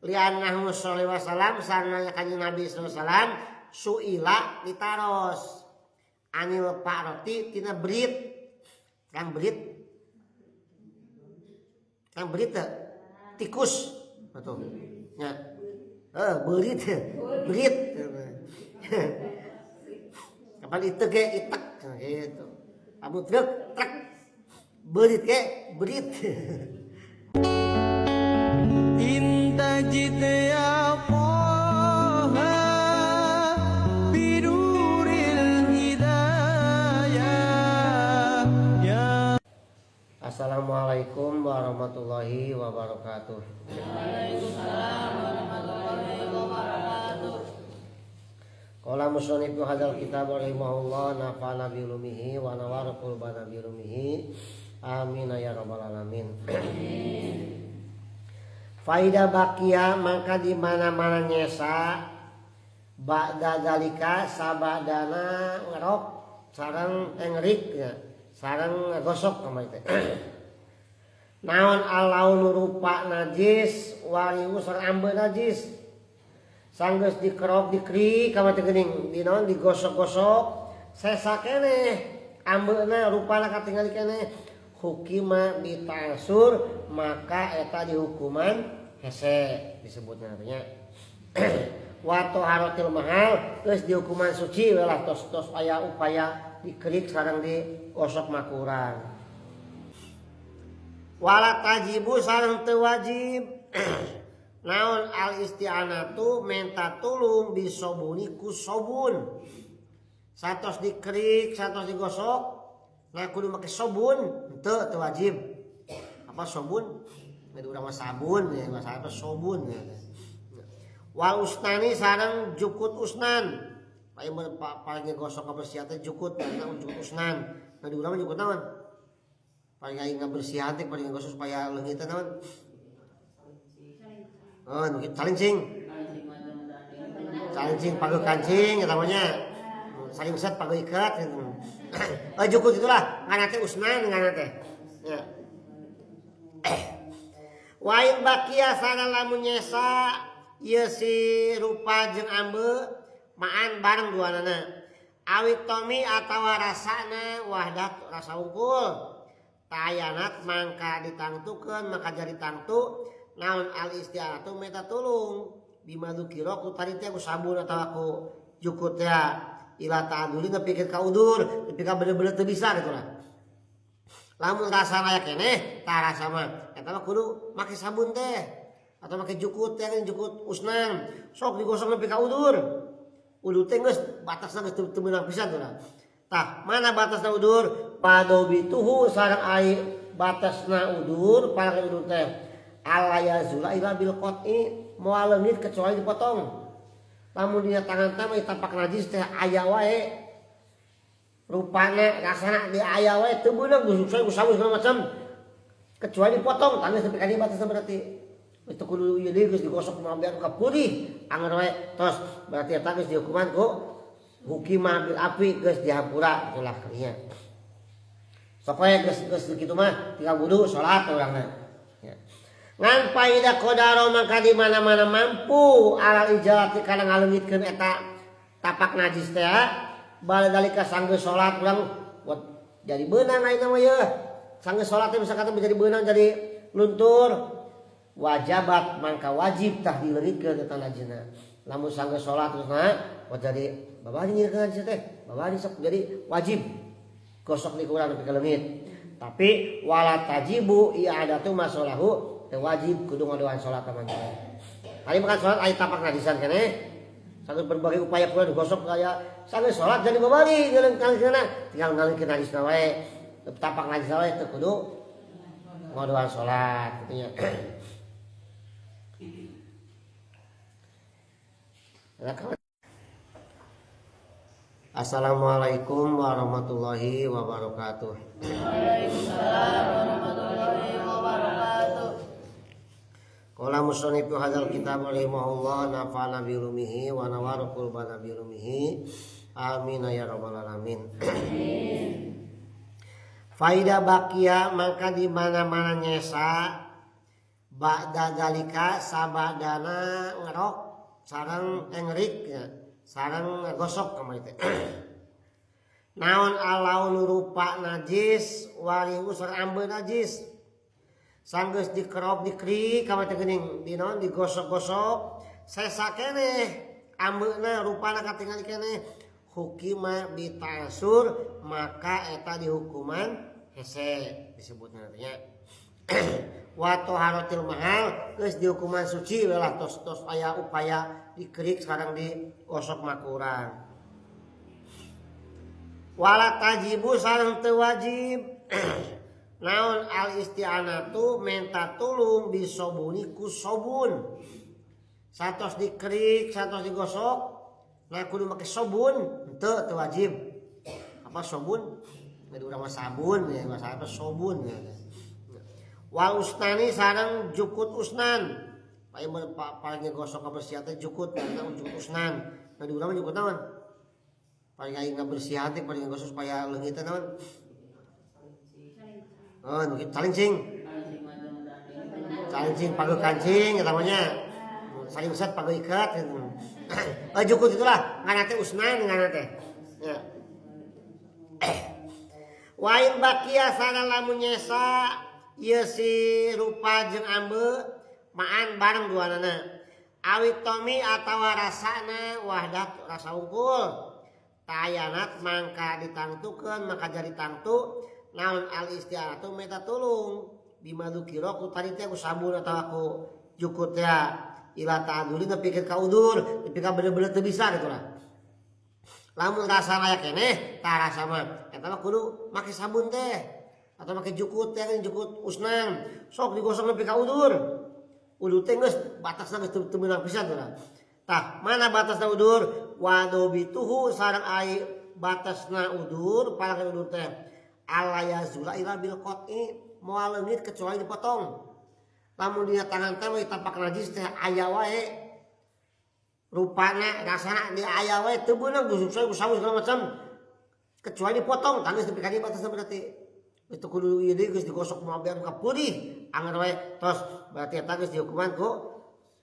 Li'annahu sallallahu alaihi wasallam sarana kanjeng Nabi sallallahu alaihi wasallam suila ditaros anil fa'rati tina berit. Kang berit. Kang berit teh tikus betul. Nya. Berit. Berit. Kapan itu ge itek gitu. Amun truk truk berit ge berit. إن تجد يا طه بنور الهداية يا Assalamualaikum warahmatullahi wabarakatuh. Waalaikumsalam warahmatullahi wabarakatuh. Qala musannif hadzal kitab rahimahullah nafa'ana bi ulumihi wa nawwara qulubana bi ulumihi. Amin ya rabbal alamin. Faida bakia maka di mana-mana nyesa ba'da dalika sabadana ngerok sareng ngrik ya, sareng ngagosok kamari teh. Naon alaun rupa najis wariu sareng ambe najis. Sanggeus dikerok dikrik kamari teh geuning di naon digosok-gosok sesa keneh ambeuna rupana katingali keneh hukima bitasur maka eta dihukuman hese disebutna artinya. Wa taharatil mahal geus dihukuman suci we lah tos-tos aya upaya dikerik sareng digosok mah kurang. Wala tajibu sareng teu wajib naon al isti'anatu menta tulung bisobuni ku sobun. Satos dikerik satos digosok nah kudu make sobun henteu teu wajib. Apa sobun? Di urang mah sabun ya, bahasa apa sobun ya. Wal usnani sareng jukut usnan. Paling paling gosok kabersihan teh jukut, nah jukut usnan. Nah di urang mah jukut naon? Paling aing ngabersihan teh paling gosok supaya leungit teh naon? Oh, nu calincing. Calincing pageuh kancing eta mah nya. Saling set pageuh ikat gitu. Oh, jukut itulah ngaranna teh usnan ngaranna teh. Ya. Wain bakia sareng lamun nyesa ieu si rupa jeung ambe maan bareng duanana. Awit tomi atawa rasana wahdat rasa unggul. Tayanat mangka ditangtukeun maka jadi tangtu naon al isti'anatu meta tulung bima dzukira ku tadi teh ku sabun atawa ku jukut teh ila ta'aduli nepikeun ka udur nepi ka bener-bener teu bisa gitu lah. Lamun rasa aya keneh tah rasa mah eta mah kudu make sabun teh atau make jukut teh kan jukut usnan sok digosok nepi ka udur. Udur teh geus batasna geus teu meunang pisan tuh lah. Tah mana batasna udur? Padobituhu sareng ai batasna udur parang udur teh ala yazula ila bil qat'i moal leungit kecuali dipotong. Lamun dina tangan teh mah tapak najis teh aya wae rupana rasana di aya wae teu beunang gusuk saya sabun segala macam kecuali dipotong tangis nepi ka dieu batasna berarti itu kudu ieu deui geus digosok mah biar ka putih anger wae tos berarti eta geus dihukuman ku hukima bil api geus dihampura itulah nya. Sok wae geus kitu mah tinggal wudu salat urangna. Ya. Ngan paida qadaro maka di mana-mana mampu alal ijalati kana ngaleungitkeun eta tapak najis teh bala dalika sanggeus salat urang buat jadi beunang ayeuna mah yeuh. Sanggeus salat teh bisa kata jadi beunang jadi luntur. Wajabat mangka wajib tah dileungitkeun eta najisna. Lamun sanggeus salat terus na buat jadi babari nyieun najis teh, babari sok jadi wajib gosok di kurang nepi ka leungit. Tapi wala tajibu i'adatu masalahu teu wajib kudu ngadoan salat teman. Ari makan salat aya tapak najisan keneh. Satu berbagai upaya pula digosok kaya sanggeus salat jadi babari ngaleungkeun tinggal ngaleungkeun najisna wae. Tapak najisna wae teu kudu ngadoan salat kitu nya. Assalamualaikum warahmatullahi wabarakatuh. Waalaikumsalam warahmatullahi wabarakatuh. Qala musannif hadzal kitab rahimahullah nafa'ana bi ulumihi wa nawwara qulubana bi ulumihi. Amin ya rabbal alamin. Faida bakia maka di mana-mana nyesa Ba'da dalika sabadana ngerok sareng ngerik ya, sareng ngagosok kamari teh. Naon alaun rupa najis warihu sareng ambeun najis. Sanggeus dikerok dikerik kamari teh geuning di naon digosok-gosok sesa keneh ambeuna rupana katingali keneh hukima bitasur maka eta dihukuman hese disebutna nya. Wa taharatil mahal geus dihukuman suci we lah tos-tos aya upaya dikerik sekarang digosok mah kurang. Wala tajibu sareng teu wajib naon al isti'anatu menta tulung bisobuni ku sobun. Satos dikerik satos digosok nah kudu make sobun henteu teu wajib. Apa sobun? Jadi urang mah sabun ya, bahasa apa sobun ya. Wal usnani sareng jukut usnan. Paling paling gosok kabersihan teh jukut, karena jukut usnan. Nah di urang mah jukut naon? Paling aing ngabersihan teh paling gosok supaya leungit teh naon? Oh, nu kitu calincing. Calincing pageuh kancing eta mah nya. Saling set pageuh ikat gitu. Jukut itulah ngaranna teh usnan ngaranna teh. Ya. Wa in baqiya sareng lamun nyesa ieu si rupa jeung ambe maan bareng duanana. Awit tomi atawa rasana wahdat rasa unggul. Tayanat mangka ditangtukeun maka jadi tangtu naon al isti'anatu meta tulung bimadukira ku tadi teh ku sabun atawa ku jukut teh ila ta'aduli nepi ka udur nepi ka bener-bener teu bisa kitu lah. Lamun rasa layak keneh tah rasa mah eta mah kudu make sabun teh atau make jukut teh jukut usnan sok digosok nepi ka udur. Udur teh geus batasna geus teu meunang pisan teh. Tah mana batasna udur wadobituhu sareng ai batasna udur palangan udur teh ala yazula ila bil qat'i moal leungit kecuali dipotong. Lamun dina tangan teh we tapak najis teh aya wae rupana rasana di aya wae teu beunang gusuk saus segala macam kecuali dipotong tanggeus nepi ka dieu batasna berarti. Itu kudu ieu deui geus digosok moal biar ka purih anger wae tos berarti eta geus dihukuman ku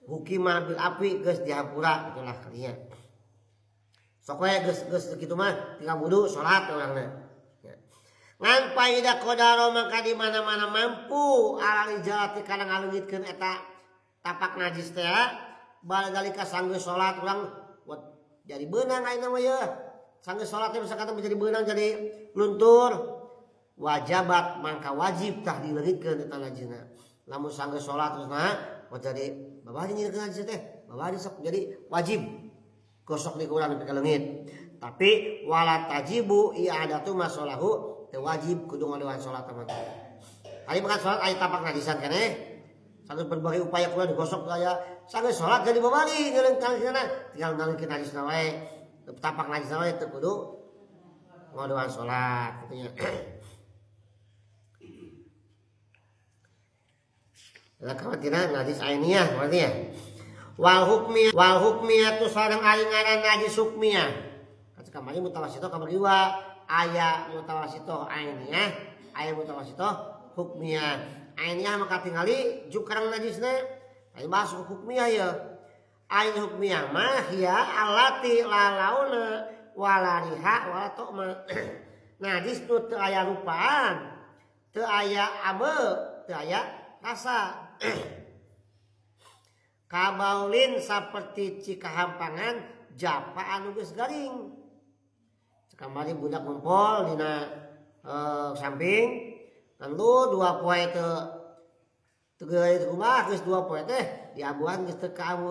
hukima bil api geus dihampura itulah kalinya. Sok we geus kitu mah tinggal wudu salat urangna. Ngan paida qadaro maka di mana-mana mampu alal ijalati kana ngaleungitkeun eta tapak najis teh baladalika sanggeus salat urang jadi beunang ayeuna mah yeuh. Sanggeus salat teh bisa kata menjadi beunang jadi luntur. Wajabat mangka wajib tah dileungitkeun eta najisna. Lamun sanggeus salat terus nah jadi babari nyieun najis teh, babari sok jadi wajib gosok di urang nepi ka leungit. Tapi wala tajibu i'adatu masalahu teu wajib kudu ngadewan salat teman. Tadi makan salat aya tapak najisan keneh. Sanggeus berbagai upaya kudu digosok aya sanggeus salat jadi babari ngeuleung kana tinggal ngaleungkeun najisna wae. Tapak najisna wae teu kudu ngadewan salat kitu nya. Lah kawatina najis ainiyah berarti ya. Wal hukmiyah wal hukmiyah tu sareng ari ngaran najis hukmiyah. Kaca kamari mutawasito kamari dua aya mutawasito ainiyah, aya mutawasito hukmiyah. Ainiyah maka tingali jukarang najisna. Aya masuk hukmiyah ya. Ain hukmiyah mah hiya allati la launa wala riha wala ta'ma. Najis nu teu aya rupaan, teu aya ame, teu aya rasa. Kabaulin saperti cikahampangan japa anu geus garing. Kamari budak ngumpul dina samping tentu dua poe teu teu geus kumaha geus dua poe teh diabuan geus teu ka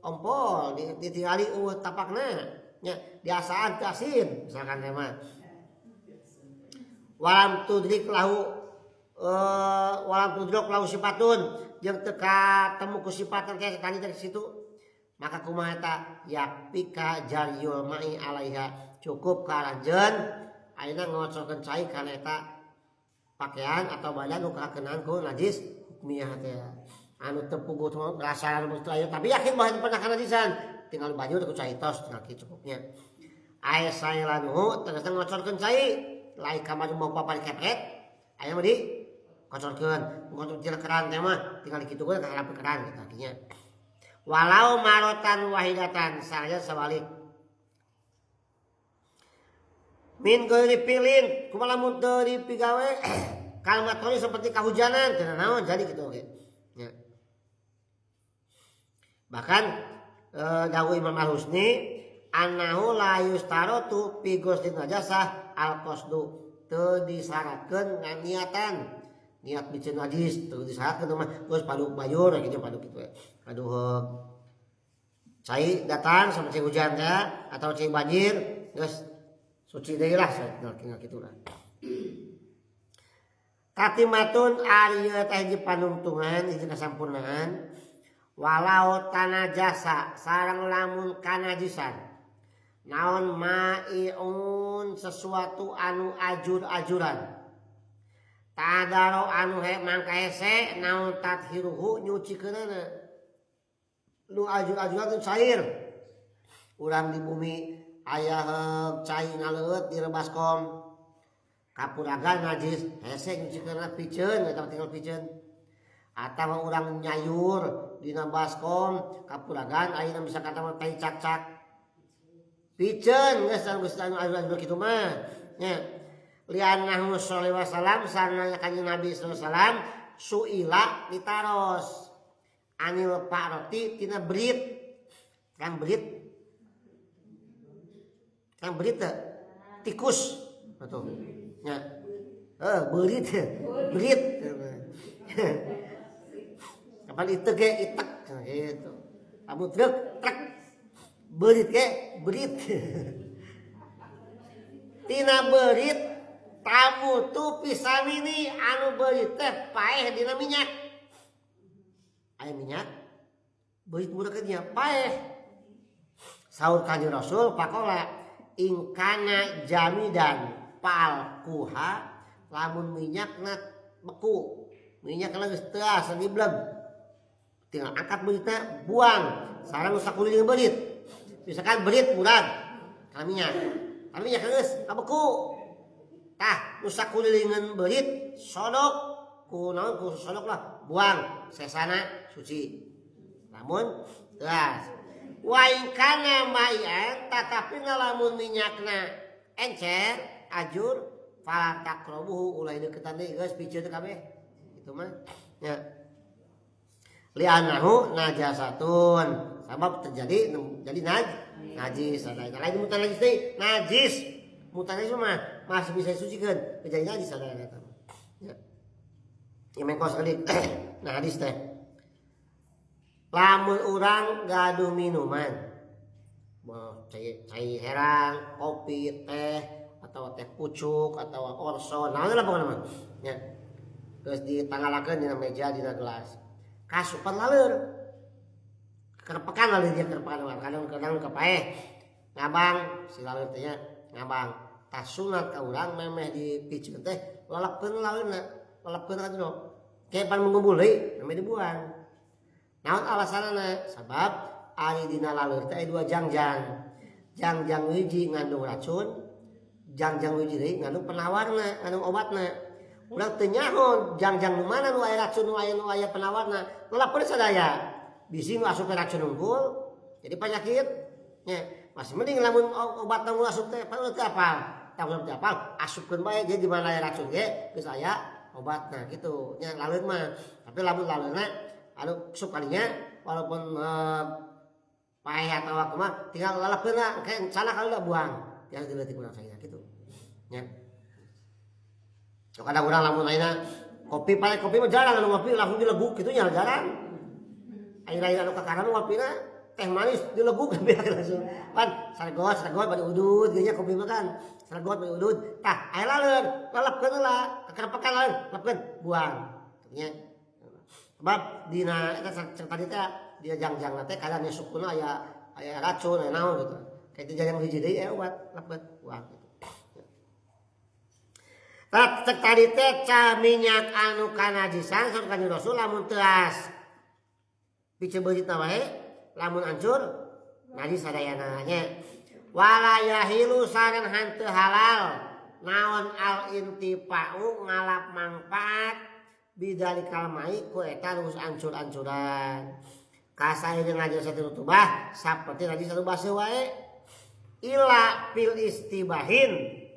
ompol ditingali eueuh tapakna nya diasaan teu asin misalkan teh mah. Walam tudrik lahu walam tudrok lahu sifatun jeung teu katemu ku sifat teh tadi dari situ maka kumaha eta yakpika jaryul mai alaiha cukup ka aranjeun ayeuna ngocorkeun cai kana eta pakaian atau badan nu kakenaan ku najis hukmiyah teh anu teu puguh rasa anu teu aya tapi yakin bahwa pernah kanajisan tinggal baju teh ku cai tos tinggal kieu cukupnya aya sailanuhu tegasna ngocorkeun cai lain kamari mau papan kepret aya mah di Kocorkeun, kotor tina keran teh mah tinggal dikitukeun ka harap keran gitu artinya. Walau marotan wahidatan saja sabalik. Min ghairi pilin kumaha lamun teu dipigawe kalmatori seperti kahujanan teu naon jadi kitu oge. Ya. Bahkan dawuh Imam Al-Husni annahu la yustarotu fi ghuslin najasah al-qasdu teu disyaratkeun nganiatan niat biceun najis teu disyaratkeun mah geus paduk bayur kitu paduk kitu we. Aduh cai datang sama cai hujan teh atau cai banjir geus suci deui lah tinggal kitu lah. Katimatun ari ieu teh hiji panungtungan hiji kasampurnaan walau tanajasa sareng lamun kanajisan naon ma'iun sesuatu anu ajur-ajuran tadaro anu mangka hese naon tathiruhu nyucikeunana nu ajur-ajuran teh cair urang di bumi aya cai ngaleueut di rebaskom kapuragan najis hese nyucikeunana piceun eta tinggal piceun atawa urang nyayur dina baskom kapuragan ayeuna bisa kata mah tai cak-cak piceun geus geus anu ajur-ajur kitu mah nya li'annahu sallallahu alaihi wasallam sarana kanjeng Nabi sallallahu alaihi wasallam suila ditaros anil paroti tina berit kang berit kang berit teh tikus atuh nya berit berit kapan itu ge itek gitu kamu truk truk berit ge berit tina berit tamu tu pisamini anu berit teh paeh dina minyak aya minyak berit mureukeun paeh saur kanjeng Rasul pakola ingkana jamidan palkuha lamun minyakna beku minyakna geus teuas dibleg tinggal angkat beritna buang sareng sakuliling berit misalkan berit murag kana minyak kana minyak geus kabeku tah nu sakulilingan berit sodok ku naon ku sodok lah buang sesana suci lamun teuas wa in kana ma'ian tatapi lamun minyakna encer ajur fala taqrabuhu ulah deketan deui geus piceun kabeh itu mah nya li'annahu najasatun sabab terjadi jadi najis ada lain mutan najis deui najis mutan najis mah masih bisa disucikan jadi najis ada eta ya ya mengko sekali nah hadis teh lamun urang gaduh minuman mau cai herang kopi teh atau teh pucuk atau orso naon lah pokona mah nya geus ditanggalakeun dina meja dina gelas kasupan laleur kerepekan laleur dia kerepekan kadang-kadang kepaeh ngabang si laleur teh nya ngabang tas sunat ka urang memeh dipiceun teh lelepkeun laleurna lelepkeun ka jero ke pan mengumpul deui memeh dibuang naon alasanana sabab ari dina laleur teh dua jangjang jangjang hiji ngandung racun jangjang hiji deui ngandung penawarna ngandung obatna urang teu nyaho jangjang nu mana nu aya racun nu aya penawarna lelepkeun sadaya bisi nu asup racun unggul jadi penyakit nya masih mending lamun obat nu asup teh pan teu apal tah teu apal asupkeun bae jadi di mana aya racun ge geus aya obatna kitu nya laleun mah tapi lamun laleunna anu sup kalinya walaupun paeh atawa kumaha tinggal lalepeun lah kayak sana kalau udah buang yang dileutik urang saya kitu nya kadang urang lamun ayeuna kopi paeh kopi mah jarang anu ngopi langsung dileguk kitu nya jarang ayeuna anu kakaran ngopina teh manis dileguk langsung pan sargot sargot bari udud geunya kopi mah kan sargot bari udud tah aya laleun lelepkeun heula kekerepekan laleun lelepkeun buang nya sebab dina eta cek tadi teh dia jangjangna teh kadang sukuna aya racun aya naon gitu kayak itu jangjang hiji deui aya obat lepet buang gitu. Tah cek tadi teh ca minyak anu kanajisan saur kanjeng Rasul lamun teuas piceun beuritna wae lamun hancur najis sadayana nya wala yahilu sareng hanteu halal naon al intifa'u ngalap mangfaat Bidzalikal mai ku eta nu ancur-ancuran. Kasae jeung najasa rutubah saperti najis anu baseuh wae. Ila fil istibahin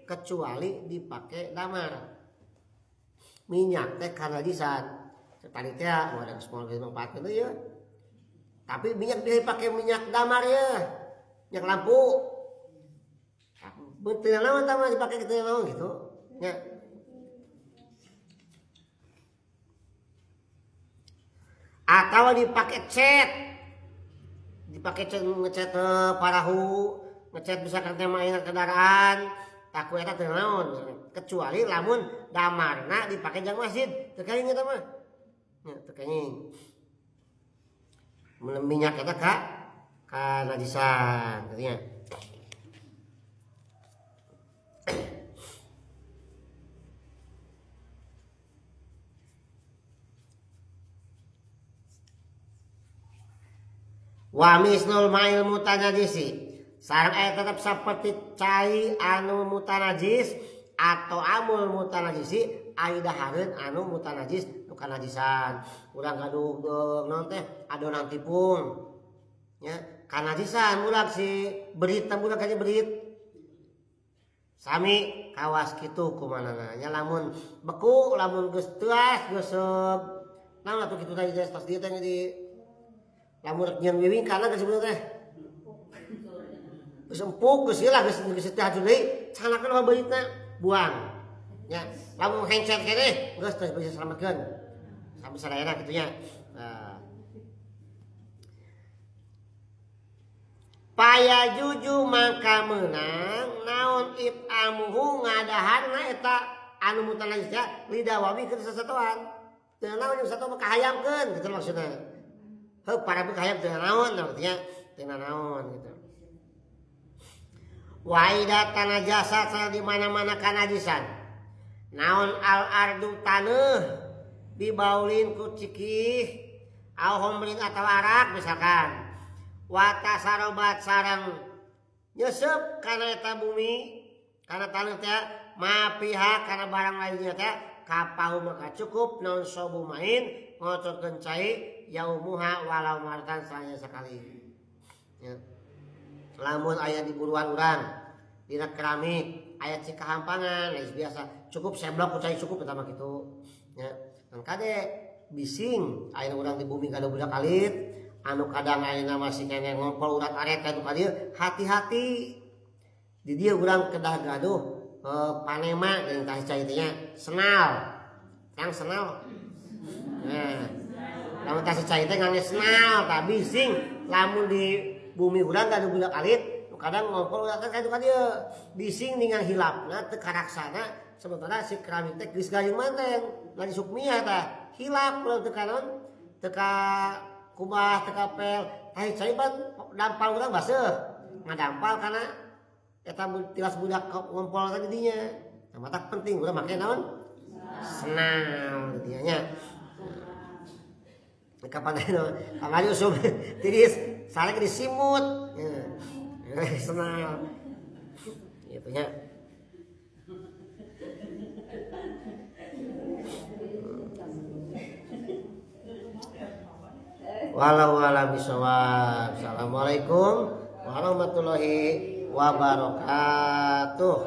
kecuali dipake damar. Minyak teh kanajisan. Tadi teh mau ada geus manfaatkeun deui ya. Tapi minyak bisa dipakai minyak damar ya. Minyak lampu. Betul naon tah mah dipake kitu naon gitu. Nya. Atau dipakai cat. Dipakai cat ngecat parahu, ngecat bisa kana mainan kendaraan. Taku eta teu naon kecuali lamun damarna dipake jang masjid teu kaing eta mah. Nya teu kaing. Mun minyak eta ka kanajisan kitu nya. Wa mislul ma'il mutanajisi sareng aya tetep saperti cai anu mutanajis atau amul mutanajisi ai dahareun anu mutanajis nu kanajisan. Urang gaduh naon teh adonan tipung nya kanajisan budak si berit teh budak kanya berit sami kawas kitu kumanana nya lamun beku lamun geus teuas geus naon atuh kitu teh geus tos dieu teh di lamun rek nyeun wiwing kana geus sebenarnya teh geus empuk geus ieu lah geus geus teh hancur deui canakeun loba beuritna buang nya lamun hengcet keneh geus teh bisa selametkeun sampai sadayana kitu nya. Nah. Paya juju maka meunang naon itamuhu ngadaharna eta anu mutanajis teh lidawawi keur sasatoan teu naon jeung satoan mah kahayamkeun kitu maksudna. Heuh para kahayam teu naon artinya teu naon gitu. Wa ida tanajasa sareng di mana-mana kanajisan. Naon al ardu taneuh bibaulin ku cikih au homrin atawa arak misalkan. Wa tasarobat sareng nyeuseub kana eta bumi kana taneuh teh ma piha kana barang lainnya teh kapahu maka cukup naon sobu main ngocorkeun cai yaumuha walau maratan salanya sekali. Ya. Lamun aya di buruan urang dina keramik aya cikahampangan geus biasa cukup seblok ku cai cukup eta mah kitu nya. Kan kade bising aya urang di bumi kada budak alit anu kadang ayeuna masih keneh ngompol urat aret ka dieu hati-hati di dieu urang kedah gaduh panema jeung tah cai teh nya senal tang senal. Nah lamun tah cai teh ngangge senal tah bising lamun di bumi urang gaduh budak alit kadang ngompol urat aret ka dieu bising ningang hilapna teu karaksana sementara si keramik teh geus garing manten lagi sukmia tah hilap urang teu kanon teu ka kubah teu kapel tah cai ban dampal urang baseuh ngadampal kana eta tilas budak ngompol tadi dinya. Nah, matak penting urang make naon senang dinya nya. Kapan aya kamari usum tiris sareng disimut senang gitu nya. Walau alam bisawab. Assalamualaikum warahmatullahi wabarakatuh.